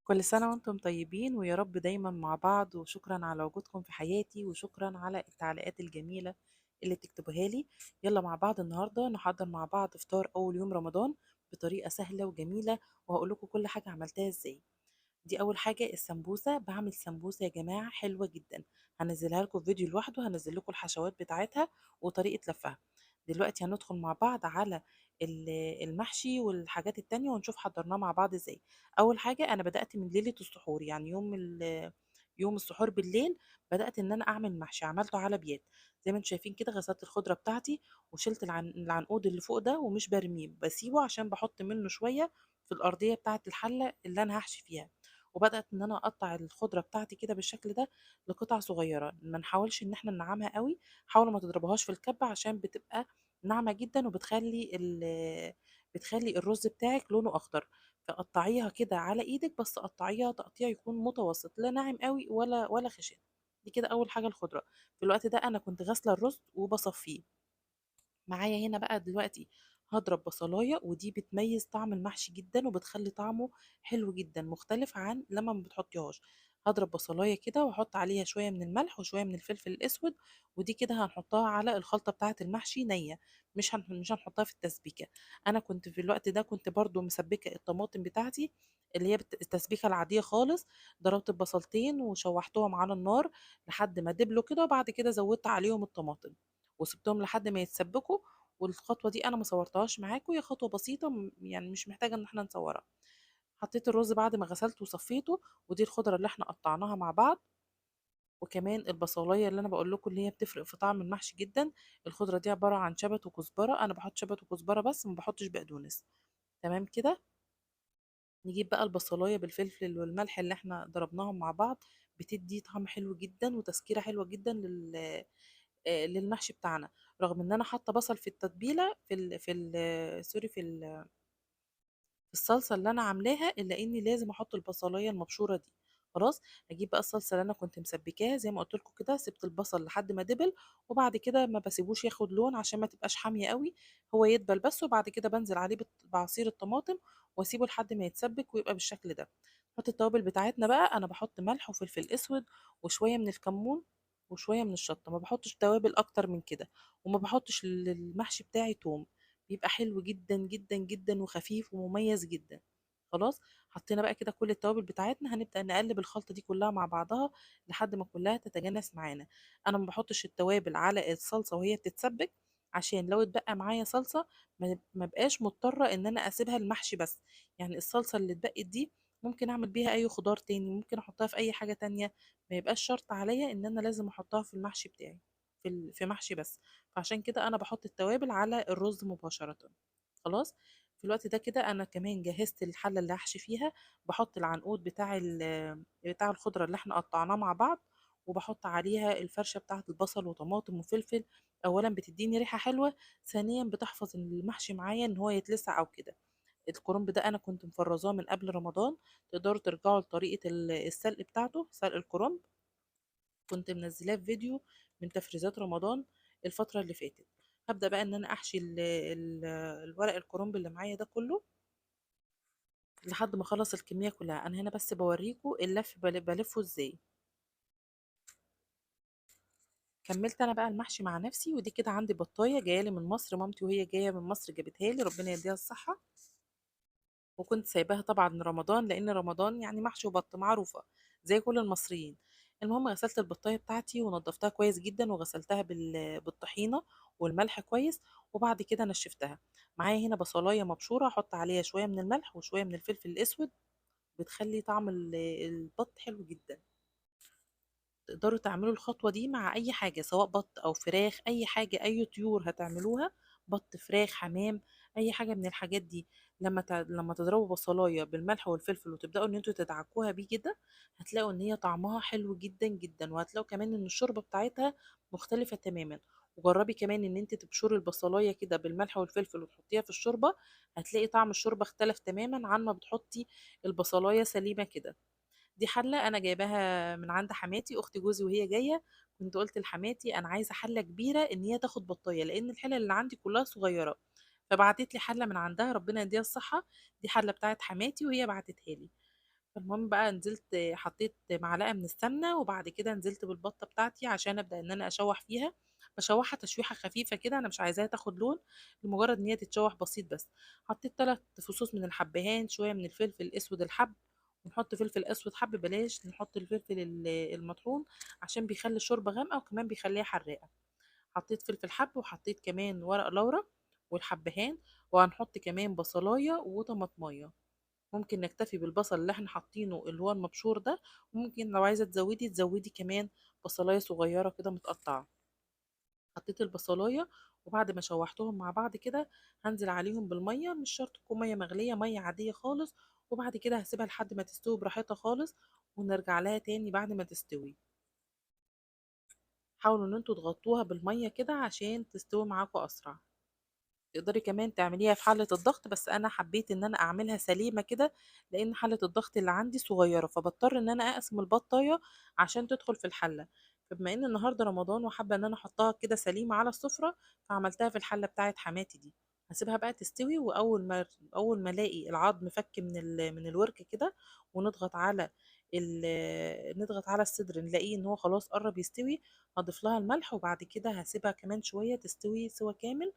كل سنة وانتم طيبين، ويا رب دايما مع بعض. وشكرا على وجودكم في حياتي، وشكرا على التعليقات الجميلة اللي بتكتبوها لي. يلا مع بعض النهاردة نحضر مع بعض فطار أول يوم رمضان بطريقة سهلة وجميلة، وهقول لكم كل حاجة عملتها ازاي. دي أول حاجة السمبوسة. بعمل سمبوسة يا جماعة حلوة جدا، هنزلها لكم في فيديو لوحده، هنزل لكم الحشوات بتاعتها وطريقة لفها. دلوقتي هندخل مع بعض على المحشي والحاجات التانية ونشوف حضرناه مع بعض ازاي. أول حاجة أنا بدأت من ليلة السحور، يعني يوم السحور بالليل بدأت إن أنا أعمل محشي. عملته على بيات زي ما انتم شايفين كده. غسلت الخضرة بتاعتي وشلت العنقود اللي فوق ده، ومش برميه، بسيبه عشان بحط منه شوية في الأرضية بتاعة الحلة اللي أنا هحشي فيها. وبدأت إن أنا أقطع الخضرة بتاعتي كده بالشكل ده لقطع صغيرة، ما نحاولش إن إحنا ننعمها قوي، حاولوا ما تضربوهاش في الكبة عشان بتبقى ناعمة جدا وبتخلي بتخلي الرز بتاعك لونه أخضر. فقطعيها كده على إيدك، بس قطعيها تقطيع يكون متوسط، لا ناعم قوي ولا خشن. دي كده أول حاجة الخضرة. في الوقت ده أنا كنت غاسلة الرز وبصفيه. معايا هنا بقى دلوقتي هضرب بصلاية، ودي بتميز طعم المحشي جدا وبتخلي طعمه حلو جدا مختلف عن لما ما بتحطيهاش. هضرب بصلاية كده واحط عليها شوية من الملح وشوية من الفلفل الاسود، ودي كده هنحطها على الخلطة بتاعة المحشي نية، مش هنحطها في التسبيكة. انا كنت في الوقت ده كنت برضو مسبكة الطماطم بتاعتي اللي هي التسبيكة العادية خالص. ضربت البصلتين وشوحتهم على النار لحد ما دبلوا كده، وبعد كده زودت عليهم الطماطم وسبتهم لحد ما يتسبكوا. والخطوة دي أنا ما صورتهاش معاكم، هي خطوة بسيطة، مش محتاجة إن احنا نصورها. حطيت الرز بعد ما غسلته وصفيته، ودي الخضرة اللي احنا قطعناها مع بعض، وكمان البصلاية اللي أنا بقول لكم اللي هي بتفرق في طعم المحشي جدا. الخضرة دي عبارة عن شبت وكزبرة، أنا بحط شبت وكزبرة بس، ما بحطش بقدونس. تمام كده. نجيب بقى البصلاية بالفلفل والملح اللي احنا ضربناهم مع بعض، بتدي طعم حلو جدا وتسكيرة حلوة جدا للمحشي بتاعنا. رغم ان انا حاطه بصل في التتبيله في ال في ال سوري في ال في الصلصه اللي انا عاملاها، الا اني لازم احط البصلايه المبشوره دي. خلاص هجيب بقى الصلصه اللي انا كنت مسبكاها زي ما قلت لكم كده، سبت البصل لحد ما دبل، وبعد كده ما بسيبوش ياخد لون عشان ما تبقاش حاميه قوي، هو يدبل بس، وبعد كده بنزل عليه بعصير الطماطم واسيبه لحد ما يتسبك ويبقى بالشكل ده. نحط التوابل بتاعتنا بقى، انا بحط ملح وفلفل اسود وشويه من الكمون وشويه من الشطه، ما بحطش توابل اكتر من كده، وما بحطش للمحشي بتاعي توم، بيبقى حلو جدا جدا جدا وخفيف ومميز جدا. خلاص حطينا بقى كده كل التوابل بتاعتنا، هنبدأ نقلب الخلطة دي كلها مع بعضها لحد ما كلها تتجانس معانا. انا ما بحطش التوابل على الصلصة وهي بتتسبك، عشان لو اتبقى معايا صلصة ما بقاش مضطرة ان انا اسيبها المحشي بس، يعني الصلصة اللي اتبقت دي ممكن اعمل بيها اي خضار تاني، ممكن احطها في اي حاجة تانية، ما يبقاش شرط عليا ان انا لازم احطها في المحشي بتاعي، في محشي بس. فعشان كده انا بحط التوابل على الرز مباشرة. خلاص في الوقت ده كده انا كمان جهزت الحلة اللي هحشي فيها، بحط العنقود بتاع الخضرة اللي احنا قطعناه مع بعض، وبحط عليها الفرشة بتاعة البصل وطماطم وفلفل. اولا بتديني ريحة حلوة، ثانيا بتحفظ المحشي معايا ان هو يتلسع او كده. الكرنب ده انا كنت مفرزاه من قبل رمضان، تقدروا ترجعوا لطريقة السلق بتاعته، سلق الكرنب كنت منزلاه في فيديو من تفريزات رمضان الفترة اللي فاتت. هبدأ بقى ان انا احشي الورق الكرنب اللي معايا ده كله لحد ما اخلص الكمية كلها. انا هنا بس بوريكم اللف بلفه ازاي. كملت انا بقى المحشي مع نفسي، ودي كده عندي بطاية جاية لي من مصر، مامتي وهي جاية من مصر جابتها لي، ربنا يديها الصحة، وكنت سايباها طبعا رمضان لان رمضان محشي وبط معروفة زي كل المصريين. المهم غسلت البطاية بتاعتي ونضفتها كويس جدا، وغسلتها بالطحينة والملح كويس، وبعد كده نشفتها. معايا هنا بصلاية مبشورة، احط عليها شوية من الملح وشوية من الفلفل الاسود، بتخلي طعم البط حلو جدا. تقدروا تعملوا الخطوة دي مع أي حاجة، سواء بط أو فراخ، أي حاجة، أي طيور هتعملوها، بط فراخ حمام، أي حاجة من الحاجات دي. لما تضربوا بصلاية بالملح والفلفل وتبدأوا إن انتوا تدعكوها بيه كده، هتلاقوا إن هي طعمها حلو جدا جدا، وهتلاقوا كمان إن الشوربة بتاعتها مختلفة تماما. وجربي كمان إن انت تبشري البصلاية كده بالملح والفلفل وتحطيها في الشوربة، هتلاقي طعم الشوربة اختلف تماما عن ما بتحطي البصلاية سليمة كده. دي حلة أنا جايباها من عند حماتي أخت جوزي وهي جاية، كنت قلت لحماتي أنا عايزة حلة كبيرة إن هي تاخد بطاية، لأن الحلة اللي عندي كلها صغيرة، فبعتت لي حلة من عندها ربنا يديها الصحة. دي حلة بتاعت حماتي وهي بعتتها لي. فالمهم بقى نزلت حطيت معلقة من السمنة، وبعد كده نزلت بالبطة بتاعتي عشان أبدأ إن أنا أشوح فيها. بشوحها تشويحة خفيفة كده، أنا مش عايزاها تاخد لون، لمجرد إن هي تتشوح بسيط بس. حطيت 3 فصوص من الحبهان، شوية من الفلفل الأسود الحب، ونحط فلفل أسود حب، بلاش نحط الفلفل المطحون عشان بيخلي الشوربة غامقة وكمان بيخليها حراقة. حطيت فلفل حب، وحطيت كمان ورق لورا والحبهان، وهنحط كمان بصلاية وطماطماية. ممكن نكتفي بالبصل اللي احنا حاطينه اللي هو المبشور ده، وممكن لو عايزة تزودي تزودي كمان بصلاية صغيرة كده متقطعة. حطيت البصلاية، وبعد ما شوحتهم مع بعض كده هنزل عليهم بالمية، مش شرط تكون مية مغلية، مية عادية خالص. وبعد كده هسيبها لحد ما تستوي براحتها خالص، ونرجع لها تاني بعد ما تستوي. حاولوا ان انتوا تغطوها بالمية كده عشان تستوي معاكم اسرع. تقدري كمان تعمليها في حلة الضغط، بس انا حبيت ان انا اعملها سليمة كده لان حلة الضغط اللي عندي صغيرة، فبضطر ان انا اقسم البطاية عشان تدخل في الحلة. فبما ان النهاردة رمضان وحابة ان انا احطها كده سليمة على السفرة، فعملتها في الحلة بتاعت حماتي دي. هسيبها بقى تستوي، واول ما اول ما الاقي العظم فك من الورك كده، ونضغط على نضغط على الصدر نلاقيه ان هو خلاص قرب يستوي، هضيف لها الملح، وبعد كده هسيبها كمان شوية تستوي سوا كامل،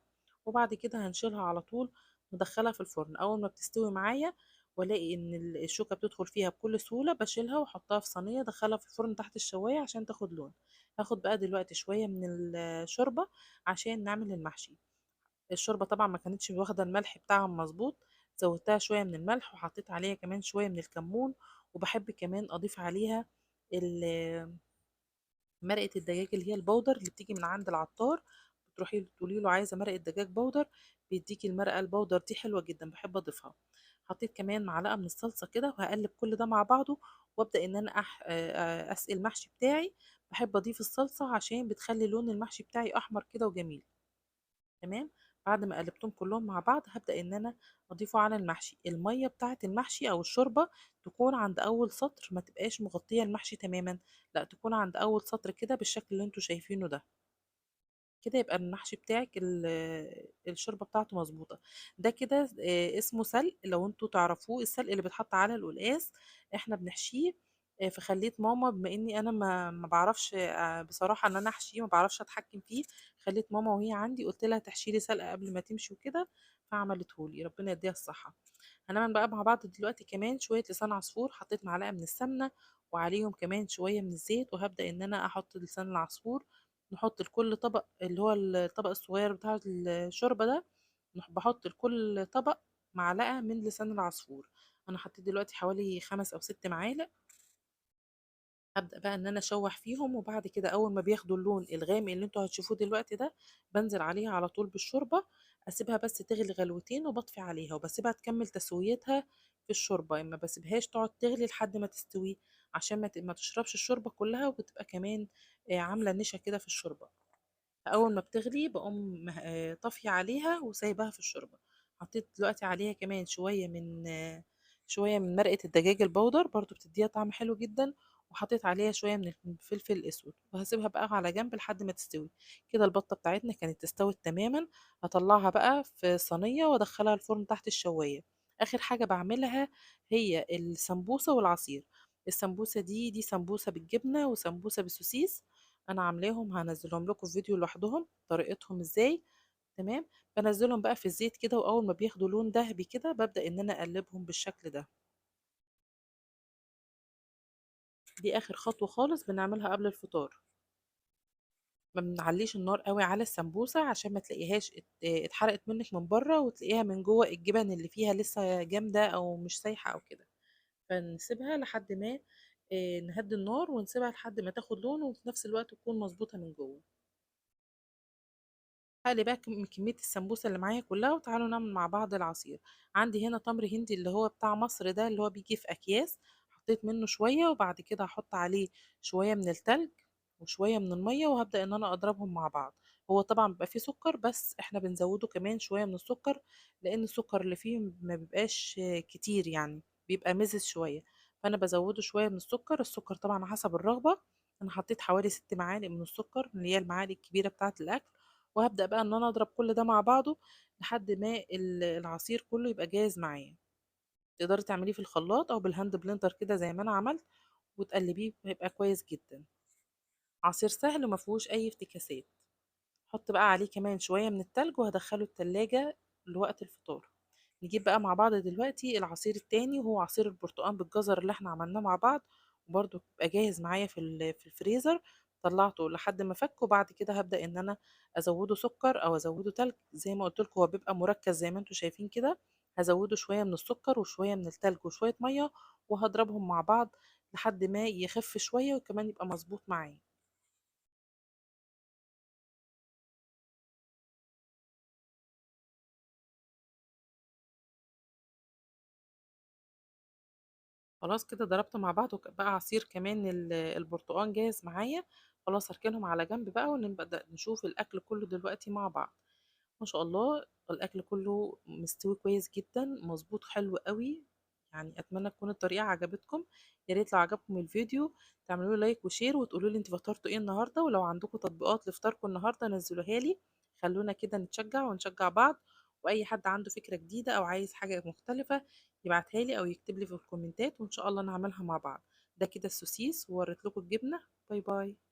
وبعد كده هنشيلها على طول ندخلها في الفرن. اول ما بتستوي معايا والاقي ان الشوكة بتدخل فيها بكل سهولة، بشيلها واحطها في صينية، ادخلها في الفرن تحت الشواية عشان تاخد لون. هاخد بقى دلوقتي شوية من الشوربة عشان نعمل المحشي. الشوربة طبعا ما كانتش واخدة الملح بتاعها مظبوط، زودتها شوية من الملح وحطيت عليها كمان شوية من الكمون، وبحب كمان اضيف عليها مرقة الدجاج اللي هي البودر اللي بتيجي من عند العطار، بتروحي تقولي له عايزة مرقة دجاج بودر، بيديكي المرقة البودر دي حلوة جدا، بحب اضيفها. حطيت كمان معلقة من الصلصة كده، وهقلب كل ده مع بعضه، وابدأ ان انا اسقي المحشي بتاعي. بحب اضيف الصلصة عشان بتخلي لون المحشي بتاعي احمر كده وجميل. تمام. بعد ما قلبتهم كلهم مع بعض هبدأ ان انا اضيفه على المحشي. المية بتاعة المحشي او الشوربة تكون عند اول سطر، ما تبقاش مغطية المحشي تماما، لا تكون عند اول سطر كده بالشكل اللي انتوا شايفينه ده كده، يبقى المحشي بتاعك الشوربة بتاعته مظبوطة. ده كده، اسمه سلق، لو انتوا تعرفوه، السلق اللي بيتحط على القلقاس احنا بنحشيه. فخليت ماما، بما اني انا ما بعرفش، بصراحة ان انا احشيه، ما بعرفش اتحكم فيه، خليت ماما وهي عندي قلت لها تحشي لي سلقة قبل ما تمشي وكده، فعملته لي، ربنا يديها الصحة. هنعمل بقى مع بعض دلوقتي كمان شوية لسان عصفور. حطيت معلقة من السمنة وعليهم كمان شوية من الزيت، وهبدأ ان انا احط لسان العصفور. نحط لكل طبق اللي هو الطبق الصغير بتاع الشوربة ده، بحط لكل طبق معلقة من لسان العصفور. انا حطيت دلوقتي حوالي 5 او 6 معالق. هبدأ بقى ان انا اشوح فيهم، وبعد كده اول ما بياخدوا اللون الغامق اللي انتوا هتشوفوه دلوقتي ده، بنزل عليها على طول بالشوربة، اسيبها بس تغلي غلوتين وبطفي عليها، وبسيبها تكمل تسويتها في الشوربة، ما بسيبهاش تقعد تغلي لحد ما تستوي عشان ما تشربش الشوربة كلها، وبتبقى كمان، عاملة نشا كده في الشوربة. فأول ما بتغلي بقوم طافية عليها وسايباها في الشوربة. حطيت دلوقتي عليها كمان شوية من مرقة الدجاج البودر، برضو بتديها طعم حلو جدا، وحطيت عليها شوية من الفلفل الأسود، وهسيبها بقى على جنب لحد ما تستوي كده. البطة بتاعتنا كانت استوت تماما، هطلعها بقى في صينية وادخلها الفرن تحت الشواية. آخر حاجة بعملها هي السمبوسة والعصير. السمبوسة دي سمبوسة بالجبنة وسمبوسة بالسوسيس، أنا عاملاهم هنزلهم لكم في فيديو لوحدهم طريقتهم إزاي. تمام. بنزلهم بقى في الزيت كده، وأول ما بياخدوا لون ذهبي كده ببدأ إن أنا أقلبهم بالشكل ده. دي آخر خطوة خالص بنعملها قبل الفطار. ما بنعليش النار قوي على السمبوسة عشان ما تلاقيهاش اتحرقت منك من بره، وتلاقيها من جوه الجبن اللي فيها لسه جامدة أو مش سايحة أو كده. فنسيبها لحد ما، نهدي النار ونسيبها لحد ما تاخد لون، وفي نفس الوقت تكون مظبوطة من جوه. هقلي بقى كمية السمبوسة اللي معايا كلها، وتعالوا نعمل مع بعض العصير. عندي هنا تمر هندي اللي هو بتاع مصر ده، اللي هو بيجي في أكياس، حطيت منه شوية، وبعد كده هحط عليه شوية من التلج وشوية من المية، وهبدأ إن أنا أضربهم مع بعض. هو طبعا بيبقى فيه سكر، بس إحنا بنزوده كمان شوية من السكر، لأن السكر اللي فيه ما بيبقاش كتير، بيبقى مزز شوية، فأنا بزوده شوية من السكر. السكر طبعا حسب الرغبة، أنا حطيت حوالي 6 معالق من السكر اللي هي المعالق الكبيرة بتاعة الأكل، وهبدأ بقى إن أنا أضرب كل ده مع بعضه لحد ما العصير كله يبقى جاهز معايا. تقدري تعمليه في الخلاط أو بال hand blender كده زي ما أنا عملت، وتقلبيه هيبقى كويس جدا. عصير سهل وما فيهوش أي افتكاسات. حط بقى عليه كمان شوية من التلج وهدخله التلاجة لوقت الفطار. نجيب بقى مع بعض دلوقتي العصير التاني، وهو عصير البرتقال بالجزر اللي احنا عملناه مع بعض، وبرده بيبقى جاهز معايا في الفريزر. طلعته لحد ما فك، وبعد كده هبدأ ان انا ازوده سكر او ازوده تلج. زي ما قلت لكم هو بيبقى مركز زي ما انتم شايفين كده. هزوده شوية من السكر وشوية من التلج وشوية مية، وهضربهم مع بعض لحد ما يخف شوية وكمان يبقى مظبوط معايا. خلاص كده ضربته مع بعض، وبقى عصير كمان البرتقال جاهز معايا. خلاص هركنهم على جنب بقى، ونبدأ نشوف الأكل كله دلوقتي مع بعض. ما شاء الله الأكل كله مستوي كويس جدا، مظبوط حلو قوي. أتمنى تكون الطريقة عجبتكم. يا ريت لو عجبكم الفيديو تعملوا لي like و share، وتقولوا لي انتوا فطرتوا ايه النهارده، ولو عندكم تطبيقات لفطاركم النهارده نزلوها لي. خلونا كده نتشجع ونشجع بعض، واي حد عنده فكرة جديدة او عايز حاجة مختلفة يبعتها لي او يكتب لي في الكومنتات، وان شاء الله نعملها مع بعض. ده كده السوسيس، ووريت لكم الجبنة. bye bye.